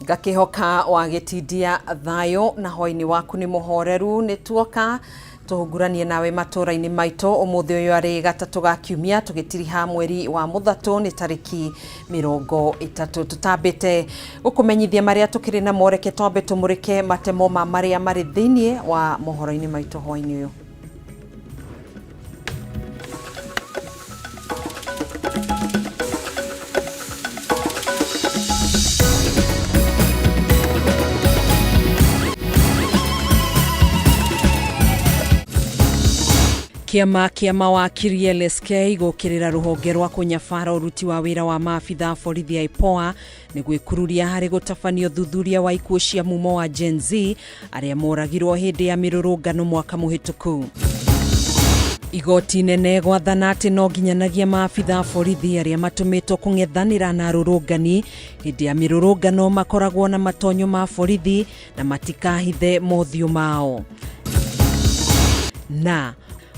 Ngakĩhoka wagĩtindia thayũ na hwainĩ waku nĩ mũhoreru. Nĩ tuoka tũhunguranie nawe matũra-inĩ maitũ ũmũthĩ ũyũ arĩ gatatũ ga kiumia, tũgĩtiriha mweri wa mũthatũ nĩ tarĩki 30. Tũtambĩte gũkũmenyithia marĩa tũkĩrĩ namo, reke twambe tũmũrĩke matemo ma marĩa marĩ thĩinĩ wa mohoro-inĩ maitũ hwainĩ ũyũ. Kĩama kĩa mawakiri LSK gũkĩrĩra rũhonge rwa kũnyabara ũruti wa wĩra wa maabitha a borithi a IPOA nĩ gwĩkururia harĩ gũtabania ũthuthuria wa ikuũ cia mumo wa Gen Z arĩa moragirwo hĩndĩ ya mĩrũrũngano mwaka mũhĩtũku. Igoti inene gwathana atĩ no nginyanagia maabitha a borithi arĩa matũmĩtwo kũng'ethanĩra na arũrũngani hĩndĩ ya mĩrũrũngano makoragwo na matonyo ma borithi na matikahithe mothiũ mao. Na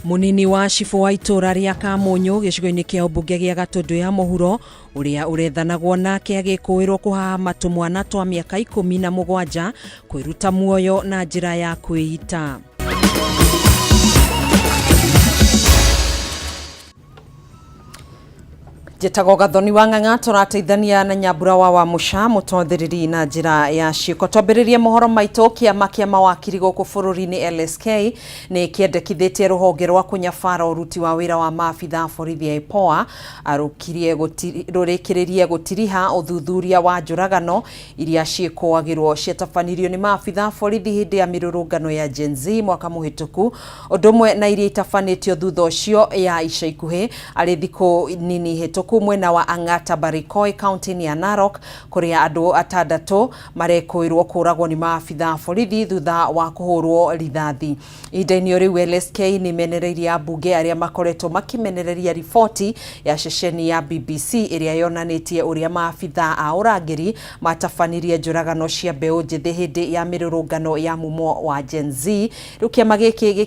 mũnini wa cibũ wa itũũra rĩa Kamunyũ gĩcigo-inĩ kĩa ũmbunge gĩa Gatũndũ ya Mũhuro ũrĩa ũrethanagwo nake agĩkũĩrwo kũhahama tũmwana twa mĩaka 17 kwĩruta muoyo na njĩra ya kwĩita. Njĩtagwo Gathoni wa Ng'ang'a, tũrateithania na Nyambura wa Wamũca mũtwathĩrĩri na njĩra ya ciĩko. Twambĩrĩrie mohoro maitũ. Kĩama kĩa mawakiri gũkũ bũrũri-inĩ LSK nĩ kĩendekithĩtie rũhonge rwa kũnyabara ũruti wa wĩra wa maabitha a borithi a IPOA rũrĩkĩrĩrie gũtiriha ũthuthuria wa njũragano iria ciĩkũagĩrwo ciatabanirio nĩ maabitha a borithi hĩndĩ ya mĩrũrũngano ya Gen Z mwaka mũhĩtũku, ũndũ ũmwe na iria itabanĩtio thutha ũcio ya ica ikuhĩ arĩ thikũ nini hĩtũku mwena wa Ang'ata Barikoi kaunti-inĩ ya Narok, kũrĩa andũ atandatũ marekũĩrwo kũragwo nĩ maabitha a borithi thutha wa kũhũrwo rithathi. Ihinda-inĩ o rĩu LSK nĩ ĩmenereirie ambunge arĩa makoretwo makĩmenereria riboti ya ceceni ya BBC ĩrĩa yonanĩtie ũrĩa maabitha a ũrangĩri matabanirie njũragano cia mbeũ njĩthĩ hĩndĩ ya mĩrũrũngano ya mumo wa Gen Z. Rĩu kĩama gĩkĩ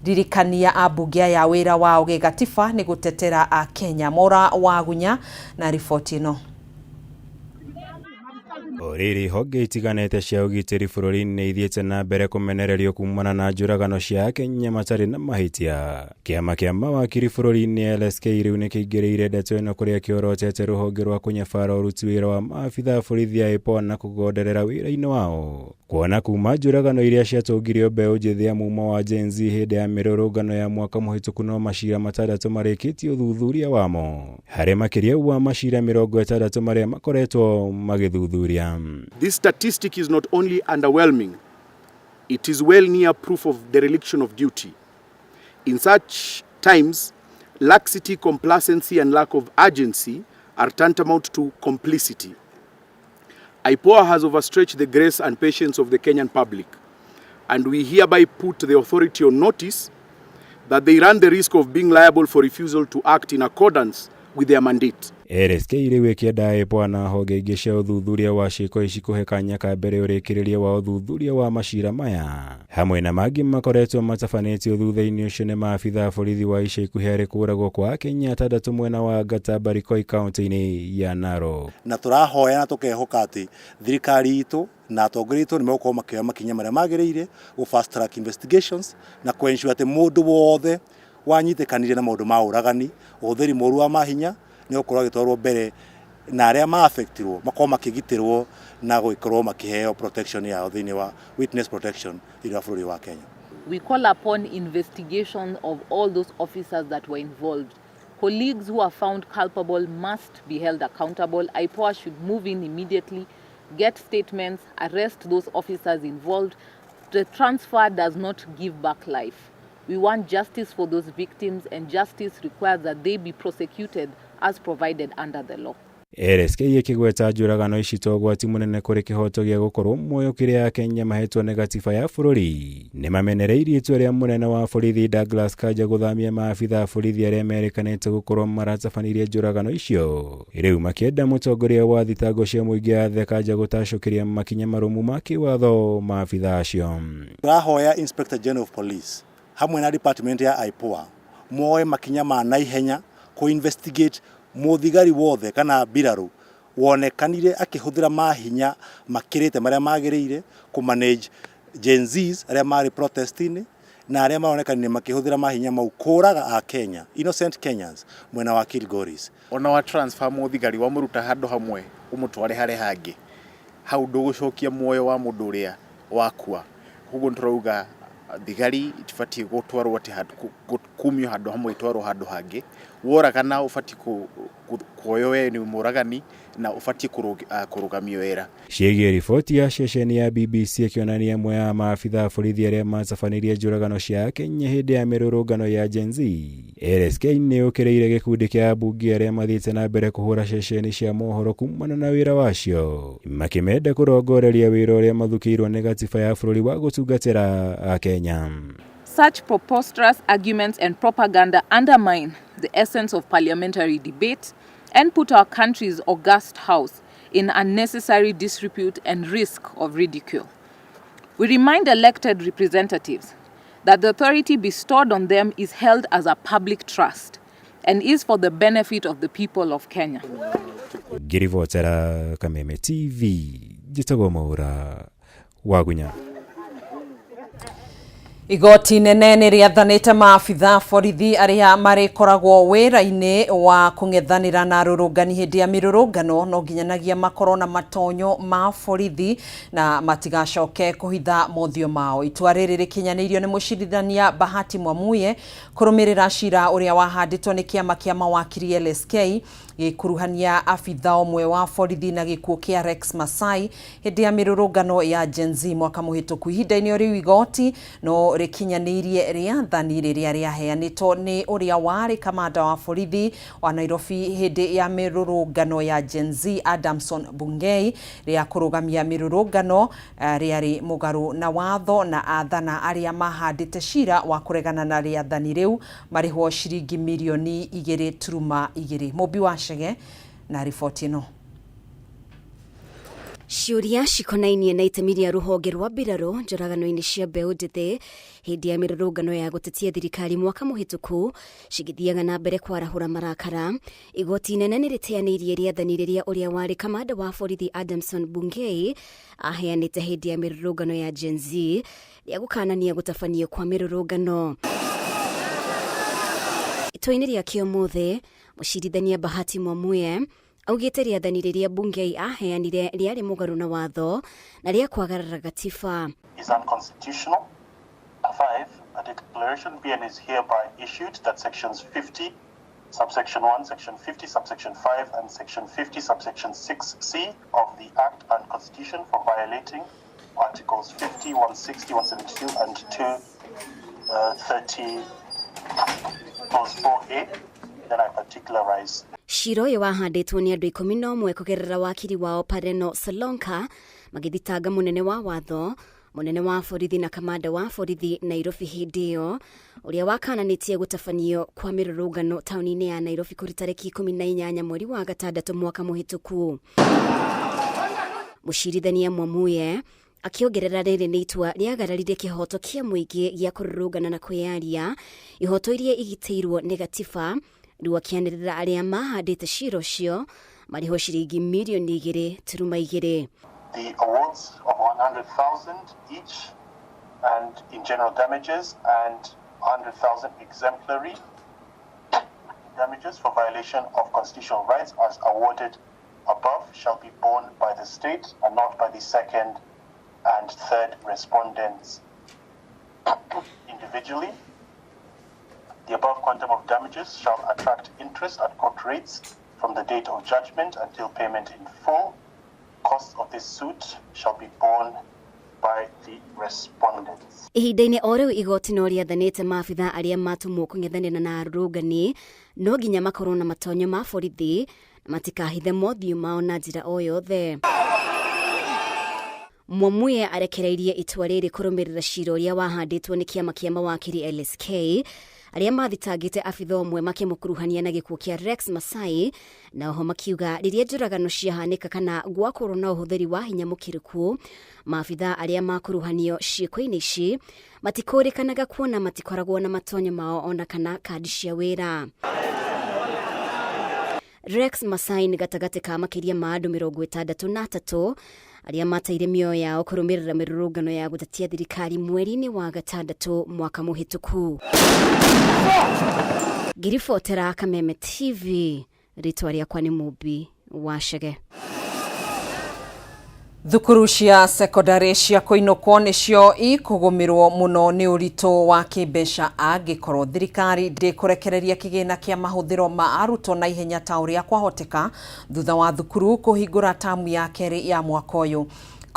gĩkĩririkania ambunge aya wĩra wao gĩgatiba nĩ gũtetera Akenya. Mora Wagunya na riboti ĩno. O rĩrĩ, honge itiganĩte cia ũgitĩri bũrũri-inĩ nĩ ithiĩte na mbere kũmenererio kumana na njũragano cia Akenya matarĩ na mahĩtia. Kĩama kĩa mawakiri bũrũri-inĩ LSK rĩu nĩ kĩingĩrĩire ndeto ĩno kũrĩa kĩorotete rũhonge rwa kũnyabara ũruti wĩra wa maabitha a borithi a IPOA na kũgonderera wĩra-inĩ wao. Kuona kuma njũragano iria ciatũngirio mbeũ njĩthĩ ya mumo wa Gen Z hĩndĩ ya mĩrũrũngano ya mwaka mũhĩtũku no macira matandatũ marĩkĩtie ũthuthuria wamo harĩ makĩria wa macira 60 marĩa makoretwo magĩthuthuria. This statistic is not only underwhelming, it is well near proof of dereliction of duty. In such times, laxity, complacency and lack of urgency are tantamount to complicity. IPOA has overstretched the grace and patience of the Kenyan public, and we hereby put the authority on notice that they run the risk of being liable for refusal to act in accordance with their mandate. LSK rĩu ĩkĩenda IPOA na honge ingĩ cia ũthuthuria wa ciĩko ici kũhe kanya ka mbere ũrĩkĩrĩria wa ũthuthuria wa macira maya hamwe na mangĩ makoretwo matabanĩtio thutha-inĩ ũcio nĩ maabitha a borithi wa ica ikuhĩ harĩ kũragwo kwa Akenya atandatũ mwena wa Ngata Barikoi kaunti-inĩ ya Narok. Na tũrahoya na tũkehoka atĩ thirikari itũ na atongoria aitũ nĩ megũkorwo makĩoya makinya marĩa magĩrĩire gũ fast track investigations na kũ ensure atĩ mũndũ wothe wanyitĩkanire na maũndũ ma ũragani, ũhũthĩri mũru wa mahinya nĩ egũkorwo agĩtwarwo mbere na arĩa ma affectirwo makorwo makĩgitĩrwo na gũgĩkorwo makĩheo protection yao thĩinĩ wa witness protection thĩinĩ wa bũrũri wa Kenya. We call upon investigation of all those officers that were involved. Colleagues who are found culpable must be held accountable. IPOA should move in immediately, get statements, arrest those officers involved. The transfer does not give back life. We want justice for those victims, and justice requires that they be prosecuted as provided under the law. LSK ĩkĩgweta njũragano ici ta ũgwati mũnene kũrĩ kĩhoto gĩa gũkorwo muoyo kĩrĩa Akenya mahetwo nĩ gatiba ya bũrũri. Nĩ mamenereirie itua rĩa mũnene wa borithi Douglas Kanja gũthamia maabitha a borithi arĩa merĩkanĩte gũkorwo maratabanirie njũragano icio. Rĩu makĩenda mũtongoria wa thitango cia mũingĩ Athe Kanja gũtacũkĩria makinya marũmu ma kĩwatho maabitha acio. Tũrahoya Inspector General of Police hamwe na department ya IPOA moe makinya ma naihenya kũ investigate mũthigari wothe kana mbirarũ Wonekanire akĩhũthĩra mahinya makĩrĩte marĩa magĩrĩire kũ manage Gen Zs arĩa marĩ protest-inĩ na arĩa maronekanire makĩhũthĩra mahinya mau kũraga a Kenya, innocent Kenyans mwena wa Kilgoris. Ona wa transfer mũthigari wamũruta handũ hamwe ũmũtware harĩa hangĩ, hau ndũgũcokia muoyo wa mũndũ ũrĩa wakua. Koguo nĩtũrauga thigari itibatiĩ gũtwarwo atĩ kumio handũ hamwe itwarwo handũ hangĩ. Woragana ũbatiĩ kuoywo we nĩ mũragani na ũbatiĩ kũrũgamio wĩra. Ciĩgiĩ riboti ya ceceni ya BBC ĩkĩonania amwe a maabitha a borithi arĩa matabanirie njũragano cia Akenya hĩndĩ ya mĩrũrũngano ya Gen Z. LSK nĩ yũkĩrĩire gĩkundi kĩa ambunge arĩa mathiĩte na mbere kũhũra ceceni cia mohoro kumana na wĩra wacio, makĩmenda kũrongoreria wĩra ũrĩa mathukĩirwo nĩ gatiba ya bũrũri wa gũtungatĩra Akenya. Such preposterous arguments and propaganda undermine the essence of parliamentary debate and put our country's august house in unnecessary disrepute and risk of ridicule. We remind elected representatives that the authority bestowed on them is held as a public trust and is for the benefit of the people of Kenya. Ngĩribotera Kameme TV, njĩtagwo Mwaura Wagunya. Igoti nene nĩ rĩathanĩte maabitha borithi arĩa marĩkoragwo wĩra-inĩ wa kũng'ethanĩra na arũrũngani hĩndĩ ya mĩrũrũngano no nginyanagia makorwo na matonyo ma borithi na matigacoke kũhitha mothiũ mao. Itua rĩrĩ rĩkinyanĩirio nĩ mũcirithania Bahati Mwamuye kũrũmĩrĩra cira ũrĩa wahandĩtwo nĩ kĩama kĩa mawakiri LSK gĩkuruhania abitha ũmwe wa borithi na gĩkuũ kĩa Rex Masai hĩndĩ ya mĩrũrũngano ya Gen Z mwaka mũhĩtũku. Ihinda-inĩ o rĩu igoti no rĩkinyanĩirie rĩathani rĩrĩa rĩaheanĩtwo nĩ ũrĩa warĩ kamanda wa borithi wa Nairobi hĩndĩ ya mĩrũrũngano ya Gen Z Adamson Bungei rĩa kũrũgamia mĩrũrũngano rĩarĩ mũgarũ na watho na athana arĩa mahandĩte cira wa kũregana na rĩathani rĩu marĩhwo ciringi mirioni 2.2. Mũmbi wa Chege na riboti ĩno. Ciũria cikonainie na itemi rĩa rũhonge rwa mbirarũ njũragano-inĩ cia mbeũ njĩthĩ hĩndĩ ya mĩrũrũngano ya gũtetia thirikari mwaka mũhĩtũku cigĩthiaga na mbere kwarahũra marakara. Igoti inene nĩ rĩteanĩirie rĩathani rĩrĩa ũrĩa warĩ kamanda wa borithi Adamson Bungei aheanĩte hĩndĩ ya mĩrũrũngano ya Gen Z rĩa gũkanania gũtabanio kwa mĩrũrũngano. Itua-inĩ rĩake ũmũthĩ, mũcirithania Bahati Mwamuye augĩte rĩathani rĩrĩa Bungei aheanire rĩarĩ mũgarũ na watho na rĩa kwagarara gatiba. Is unconstitutional. 5. A declaration be and is hereby issued that sections 50, subsection 1, section 50, subsection 5, and section 50, subsection 6C of the Act and Constitution for violating Articles 50, 160, 172, and 230, clause 4A. Then I particularize. Cira ũyũ wahandĩtwo nĩ andũ 11 kũgerera wakiri wao Pareno Solonka magĩthitanga mũnene wa watho, mũnene wa borithi na kamanda wa borithi Nairobi hĩndĩ ĩyo ũrĩa wakananĩtie gũtabanio kwa mĩrũrũngano taũni-inĩ ya Nairobi kũrĩ tarĩki 18 mweri wa gatandatũ mwaka mũhĩtũku. Mũcirithania Mwamuye akĩongerera rĩrĩ nĩ itua rĩagararire kĩhoto kĩa mũingĩ gĩa kũrũrũngana na kwĩyaria, ihoto iria igitĩirwo nĩ gatiba. Rĩu akĩanĩrĩra arĩa mahandĩte cira ũcio marĩhwo ciringi mirioni 2.2. The awards of 100,000 each and in general damages and 100,000 exemplary damages for violation of constitutional rights as awarded above shall be borne by the state and not by the second and third respondents individually. The above quantum of damages shall attract interest at court rates from the date of judgment until payment in full. Costs of this suit shall be borne by the respondents. Ihinda-inĩ o rĩu igoti no rĩathanĩte maabitha arĩa matũmwo kũng'ethanĩra na arũrũngani no nginya makorwo na matonyo ma borithi na matikahithe mothiũ mao na njĩra o yothe. Mwamuye arekereirie itua rĩrĩ kũrũmĩrĩra cira ũrĩa wahandĩtwo nĩ kĩama kĩa mawakiri LSK arĩa mathitangĩte abitha ũmwe makĩmũkuruhania na gĩkuũ kĩa Rex Masai, na oho makiuga rĩrĩa njũragano ciahanĩka kana gwakorwo na ũhũthĩri wa hinya mũkĩrũku, maabitha arĩa makuruhanio ciĩko-inĩ ici matikũrĩkanaga kuona matikoragwo na matonyo mao ona kana kandi cia wĩra. Rex Masai nĩ gatagatĩ ka makĩria ma andũ 63 arĩa mateire mĩoyo yao kũrũmĩrĩra mĩrũrũngano ya gũtetia thirikari mweri-inĩ wa gatandatũ mwaka mũhĩtũku. Ngĩribotera Kameme TV, rĩtwa rĩakwa nĩ Mũmbi wa Chege. Thukuru cia sekondarĩ cia kũinũkwo nĩcio ikũgũmĩrwo mũno nĩ ũritũ wa kĩmbeca angĩkorwo thirikari ndĩkũrekereria kĩgĩna kĩa mahũthĩro ma arutwo na ihenya ta ũrĩa kwahoteka thutha wa thukuru kũhingũra tamu ya kerĩ ya mwaka ũyũ.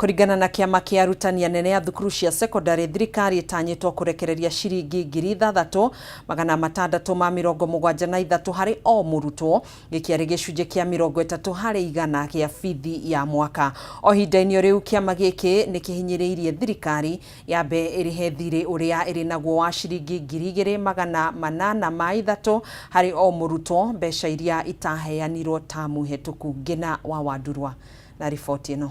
Kũringana na kĩama kĩa arutani anene a thukuru cia sekondarĩ, thirikari ĩtanyĩtwo kũrekereria ciringi 6,673 harĩ o mũrutwo, gĩkĩ arĩ gĩcunjĩ kĩa 30% gĩa bithi ya mwaka. O ihinda-inĩ rĩu, kĩama gĩkĩ nĩ kĩhinyĩrĩirie thirikari yambe ĩrĩhe thirĩ ũrĩa ĩrĩ naguo wa ciringi 2,803 harĩ o mũrutwo, mbeca iria itaheanirwo tamu hetũku. Ngina wa Wandurwa na riboti ĩno.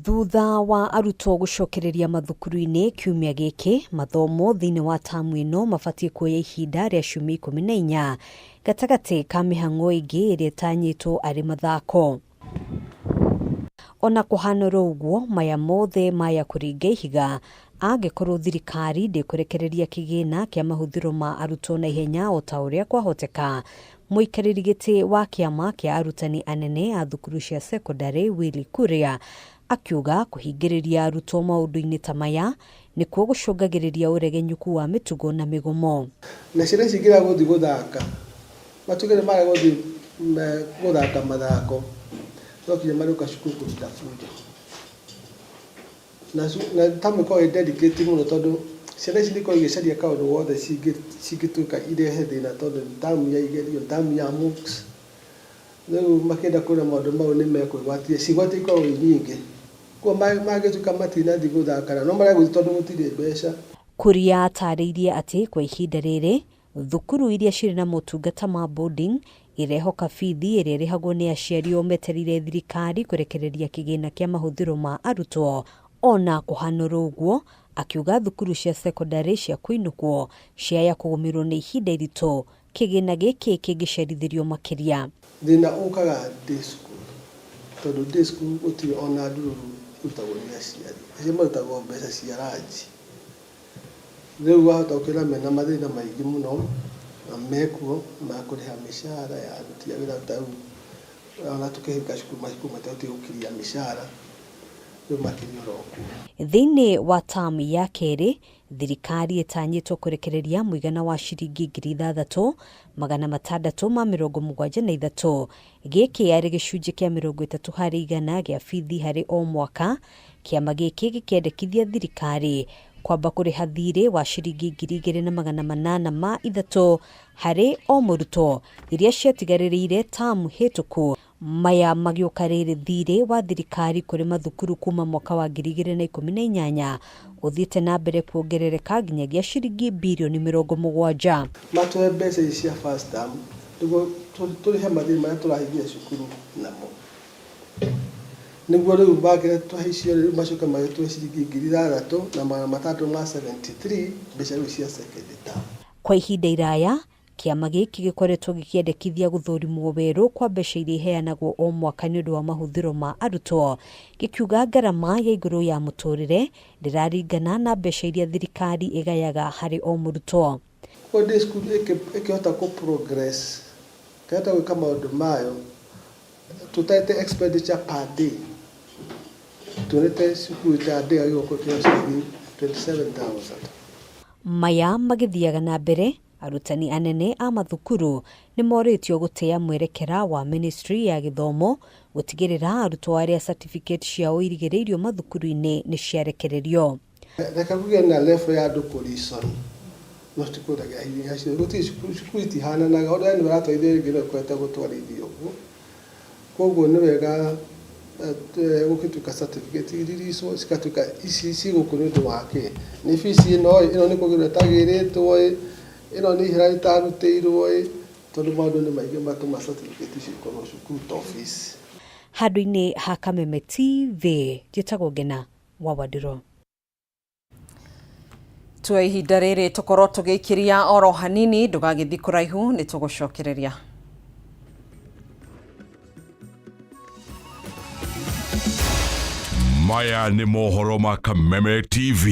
Thutha wa arutwo gũcokereria mathukuru-inĩ kiumia gĩkĩ, mathomo thĩinĩ wa tamu ĩno mabatiĩ kuoya ihinda rĩa ciumia 14 gatagatĩ ka mĩhang'o ĩngĩ ĩrĩa ĩtanyĩtwo arĩ mathako. Ona kũhana oro ũguo, maya mothe maya kũringa ihiga angĩkorwo thirikari ndĩkũrekereria kĩgĩna kĩa mahũthĩro ma arutwo na ihenya o ta ũrĩa kwahoteka. Mũikarĩri gĩtĩ wa kĩama kĩa arutani anene a thukuru cia sekondarĩ Willy Kuria akiuga kũhingĩrĩria arutwo maũndũ-inĩ ta maya nĩkuo gũcũngagĩrĩria ũregenyũku wa mĩtugo na mĩgomo. Na ciana ici ingĩrega gũthiĩ gũthaka, matuĩke nĩ marega gũthiĩ gũthaka mathako, no kinya marĩũka cukuru kũruta bunjo. Na tamu ĩkoragwo ĩ delicate mũno tondũ ciana ici nĩ ikoragwo igĩcaria kaũndũ gothe cingĩtuĩka irehe thĩna tondũ nĩ tamu ya igerio, nĩ tamu ya MOOCs. Rĩu makĩenda kuona maũndũ mau nĩ mekwĩgwatia, ciĩgwatio ikoragwo i nyingĩ. Koguo mangĩtuĩka matinathiĩ gũthaka no marega gũthiĩ tondũ gũtirĩ mbeca. Kuria atarĩirie atĩ kwa ihinda rĩrĩ thukuru iria cirĩ na motungata ma boarding irehoka bithi ĩrĩa ĩrĩhagwo nĩ aciari o metereire thirikari kũrekereria kĩgĩna kĩa mahũthĩro ma arutwo. Ona kũhana oro ũguo, akiuga thukuru cia sekondarĩ cia kũinũkwo ciaya kũgũmĩrwo nĩ ihinda iritũ kĩgĩna gĩkĩ kĩngĩcerithĩrio makĩria. Thĩna ũkaga day school tondũ day school gũtirĩ ona ndururu ĩrutagwo nĩ aciari, aciari marutagwo mbeca cia ranji. Rĩu wahota gũkĩona mena mathĩna maingĩ mũno na mekuo ma kũrĩha mĩcara ya aruti a wĩra ta rĩu ona tũkĩhinga cukuru macukuru matiahotire gũkiria mĩcara rĩu makĩria oro kuo. Thĩinĩ wa tamu ya kerĩ, thirikari ĩtanyĩtwo kũrekereria mũigana wa ciringi 6,673 gĩkĩ arĩ gĩcunjĩ kĩa 30% gĩa bithi harĩ o mwaka. Kĩama gĩkĩ gĩkĩendekithia thirikari kwamba kũrĩha thirĩ wa ciringi 2,803 harĩ o mũrutwo iria ciatigarĩrĩire tamu hĩtũku. Maya magĩũka rĩrĩ thirĩ wa thirikari kũrĩ mathukuru kuma mwaka wa 2018 ũthiĩte na mbere kuongerereka nginyagia ciringi birioni 70. Matũhe mbeca ici cia first term nĩguo tũrĩhe mathirĩ marĩa tũrahingia cukuru namo, nĩguo rĩu mangĩre tũhe icio rĩu macoke magĩtũhe ciringi 6,673 mbeca rĩu cia second term. Kwa ihinda iraya kĩama gĩkĩ gĩkoretwo gĩkĩendekithia gũthũrimwo werũ kwa mbeca iria iheanagwo o mwaka nĩ ũndũ wa mahũthĩro ma arutwo, gĩkiuga ngarama ya igũrũ ya mũtũrĩre ndĩraringana na mbeca iria thirikari ĩgayaga harĩ o mũrutwo. Koguo day school ĩkĩhota kũ progress, ĩkĩhota gwĩka maũndũ mayo tũtarĩte expenditure per day, tuonete cukuru ta day gũkorwo ĩkĩheo ciringi 27,000. Maya magĩthiaga na mbere, arutani anene a mathukuru nĩ morĩtio gũtĩa mwerekera wa ministry ya gĩthomo gũtigĩrĩra arutwo arĩa certificate ciao irigĩrĩirio mathukuru-inĩ nĩ ciarekererio. Reke kũgĩe na level ya andũ kũ reason, no tikũragia hinya cio gũtirĩ cukuru itihananaga ũrĩa nĩ ũratwarithia rĩngĩ no ĩkorete gũtwarithia ũguo. Koguo nĩ wega gũgĩtuĩka certificate iririicwo cigatuĩka ici cigũkũ nĩ ũndũ wa kĩ, nĩ fees ĩno ĩno nĩ kũgĩrwo ĩtagĩrĩtwo ĩno nĩ ihera rĩtarutĩirwo tondũ maũndũ nĩ maingĩ matũma certificate icio ikorwo cukuru ta office. Handũ-inĩ ha Kameme TV, njĩtagwo Ngena wa Wandũrũ. Tuoe ihinda rĩrĩ tũkorwo tũgĩikĩria oro hanini, ndũgagĩthiĩ kũraihu, nĩ tũgũcokereria. Maya nĩ mohoro ma Kameme TV.